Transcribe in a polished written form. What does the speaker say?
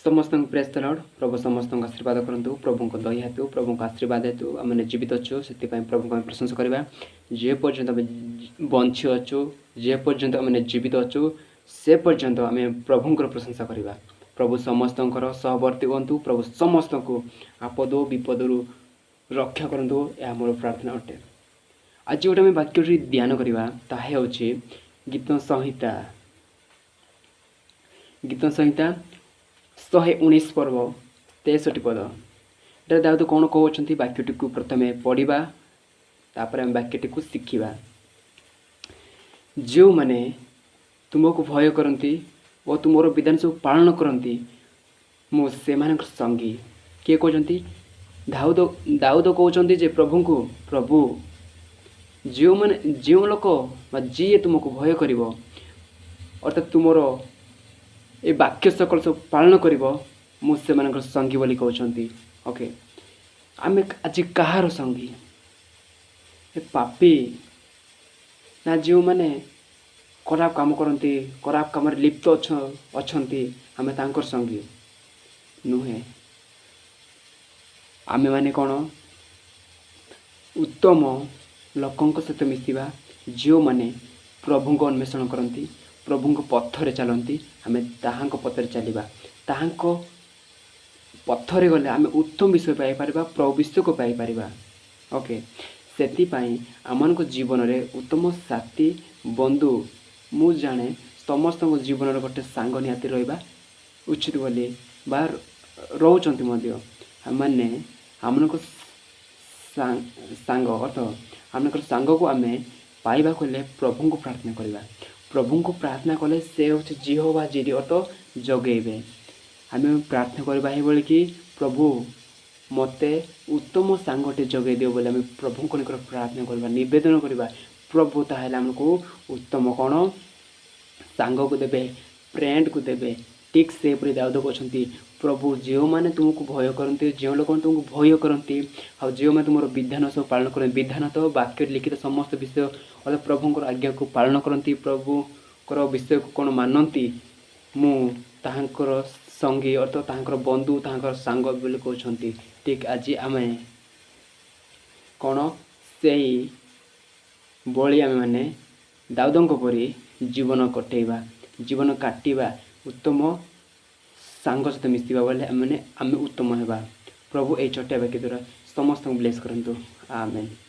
ସମସ୍ତଙ୍କୁ ପ୍ରେଜ୍ ଦ ଲର୍ଡ଼। ପ୍ରଭୁ ସମସ୍ତଙ୍କୁ ଆଶୀର୍ବାଦ କରନ୍ତୁ। ପ୍ରଭୁଙ୍କ ଦୟା ହେତୁ, ପ୍ରଭୁଙ୍କ ଆଶୀର୍ବାଦ ହେତୁ ଆମେ ଜୀବିତ ଅଛୁ। ସେଥିପାଇଁ ପ୍ରଭୁଙ୍କୁ ଆମେ ପ୍ରଶଂସା କରିବା। ଯେ ପର୍ଯ୍ୟନ୍ତ ଆମେ ବଞ୍ଚି ଅଛୁ, ଯେ ପର୍ଯ୍ୟନ୍ତ ଆମେ ଜୀବିତ ଅଛୁ, ସେ ପର୍ଯ୍ୟନ୍ତ ଆମେ ପ୍ରଭୁଙ୍କର ପ୍ରଶଂସା କରିବା। ପ୍ରଭୁ ସମସ୍ତଙ୍କର ସହବର୍ତ୍ତୀ ହୁଅନ୍ତୁ। ପ୍ରଭୁ ସମସ୍ତଙ୍କୁ ଆପଦ ବିପଦରୁ ରକ୍ଷା କରନ୍ତୁ, ଏହା ମୋର ପ୍ରାର୍ଥନା ଅଟେ। ଆଜି ଗୋଟେ ଆମେ ବାକ୍ୟଟି ଧ୍ୟାନ କରିବା, ତାହା ହେଉଛି ଗୀତ ସଂହିତା, ଗୀତ ସଂହିତା 119 ପର୍ବ 63 ପଦ। ଏଠାରେ ଦାଉଦ କ'ଣ କହୁଛନ୍ତି, ବାକ୍ୟଟିକୁ ପ୍ରଥମେ ପଢ଼ିବା, ତାପରେ ଆମେ ବାକ୍ୟଟିକୁ ଶିଖିବା। ଯେଉଁମାନେ ତୁମକୁ ଭୟ କରନ୍ତି ଓ ତୁମର ବିଧାନ ସବୁ ପାଳନ କରନ୍ତି, ମୁଁ ସେମାନଙ୍କର ସଙ୍ଗୀ। କିଏ କହୁଛନ୍ତି? ଦାଉଦ। ଦାଉଦ କହୁଛନ୍ତି ଯେ ପ୍ରଭୁଙ୍କୁ, ପ୍ରଭୁ, ଯେଉଁମାନେ, ଯେଉଁ ଲୋକ ବା ଯିଏ ତୁମକୁ ଭୟ କରିବ, ଅର୍ଥାତ୍ ତୁମର ଏ ବାକ୍ୟ ସକଳ ସବୁ ପାଳନ କରିବ, ମୁଁ ସେମାନଙ୍କର ସଙ୍ଗୀ ବୋଲି କହୁଛନ୍ତି। ଓକେ, ଆମେ ଆଜି କାହାର ସଙ୍ଗୀ? ଏ ପାପୀ ନା ଯେଉଁମାନେ ଖରାପ କାମ କରନ୍ତି, ଖରାପ କାମରେ ଲିପ୍ତ ଅଛନ୍ତି, ଆମେ ତାଙ୍କର ସଙ୍ଗୀ ନୁହେଁ। ଆମେମାନେ କ'ଣ ଉତ୍ତମ ଲୋକଙ୍କ ସହିତ ମିଶିବା, ଯେଉଁମାନେ ପ୍ରଭୁଙ୍କ ଅନ୍ୱେଷଣ କରନ୍ତି, ପ୍ରଭୁଙ୍କ ପଥରେ ଚାଲନ୍ତି। ଆମେ ତାହାଙ୍କ ପଥରେ ଚାଲିବା। ତାହାଙ୍କ ପଥରେ ଗଲେ ଆମେ ଉତ୍ତମ ବିଷୟ ପାଇପାରିବା, ପ୍ରଭୁ ବିଷୟକୁ ପାଇପାରିବା। ଓକେ, ସେଥିପାଇଁ ଆମମାନଙ୍କ ଜୀବନରେ ଉତ୍ତମ ସାଥୀ, ବନ୍ଧୁ, ମୁଁ ଜାଣେ ସମସ୍ତଙ୍କ ଜୀବନରେ ଗୋଟେ ସାଙ୍ଗ ନିହାତି ରହିବା ଉଚିତ ବୋଲି ବା ରହୁଛନ୍ତି ମଧ୍ୟ। ଆମମାନେ ଆମମାନଙ୍କ ସାଙ୍ଗ, ଅର୍ଥ ଆମମାନଙ୍କର ସାଙ୍ଗକୁ ଆମେ ପାଇବାକୁ ହେଲେ ପ୍ରଭୁଙ୍କୁ ପ୍ରାର୍ଥନା କରିବା। ପ୍ରଭୁଙ୍କୁ ପ୍ରାର୍ଥନା କଲେ ସେ ହେଉଛି ଯିହୋବା ଯିରି, ଅର୍ଥ ଯୋଗେଇବେ। ଆମେ ପ୍ରାର୍ଥନା କରିବା ଏହିଭଳି କି ପ୍ରଭୁ, ମୋତେ ଉତ୍ତମ ସାଙ୍ଗଟେ ଯୋଗାଇ ଦିଅ ବୋଲି ଆମେ ପ୍ରଭୁଙ୍କ ନିକଟରେ ପ୍ରାର୍ଥନା କରିବା, ନିବେଦନ କରିବା। ପ୍ରଭୁ ତାହେଲେ ଆମକୁ ଉତ୍ତମ କ'ଣ ସାଙ୍ଗକୁ ଦେବେ, ଫ୍ରେଣ୍ଡକୁ ଦେବେ। ଠିକ୍ ସେହିପରି ଦାଉଦ କହୁଛନ୍ତି, ପ୍ରଭୁ, ଯେଉଁମାନେ ତୁମକୁ ଭୟ କରନ୍ତି, ଯେଉଁ ଲୋକମାନେ ତୁମକୁ ଭୟ କରନ୍ତି ଆଉ ଯେଉଁମାନେ ତୁମର ବିଧାନ ସବୁ ପାଳନ କରନ୍ତି, ବିଧାନ ତ ବାକ୍ୟରେ ଲିଖିତ ସମସ୍ତ ବିଷୟ, ଅର୍ଥାତ୍ ପ୍ରଭୁଙ୍କର ଆଜ୍ଞାକୁ ପାଳନ କରନ୍ତି, ପ୍ରଭୁଙ୍କର ବିଷୟକୁ କ'ଣ ମାନନ୍ତି, ମୁଁ ତାହାଙ୍କର ସଙ୍ଗୀ, ଅର୍ଥାତ୍ ତାହାଙ୍କର ବନ୍ଧୁ, ତାହାଙ୍କର ସାଙ୍ଗ ବୋଲି କହୁଛନ୍ତି। ଠିକ୍ ଆଜି ଆମେ କ'ଣ ସେଇ ଭଳି ଆମେମାନେ ଦାଉଦଙ୍କ ପରି ଜୀବନ କଟେଇବା, ଜୀବନ କାଟିବା, ଉତ୍ତମ ସାଙ୍ଗ ସହିତ ମିଶିବା ବୋଲେ ଆମେ ଉତ୍ତମ ହେବା। ପ୍ରଭୁ ଏଇ ଛୋଟିଆ ବାକ୍ୟ ଦ୍ୱାରା ସମସ୍ତଙ୍କୁ ବ୍ଲେସ୍ କରନ୍ତୁ। ଆମେନ୍।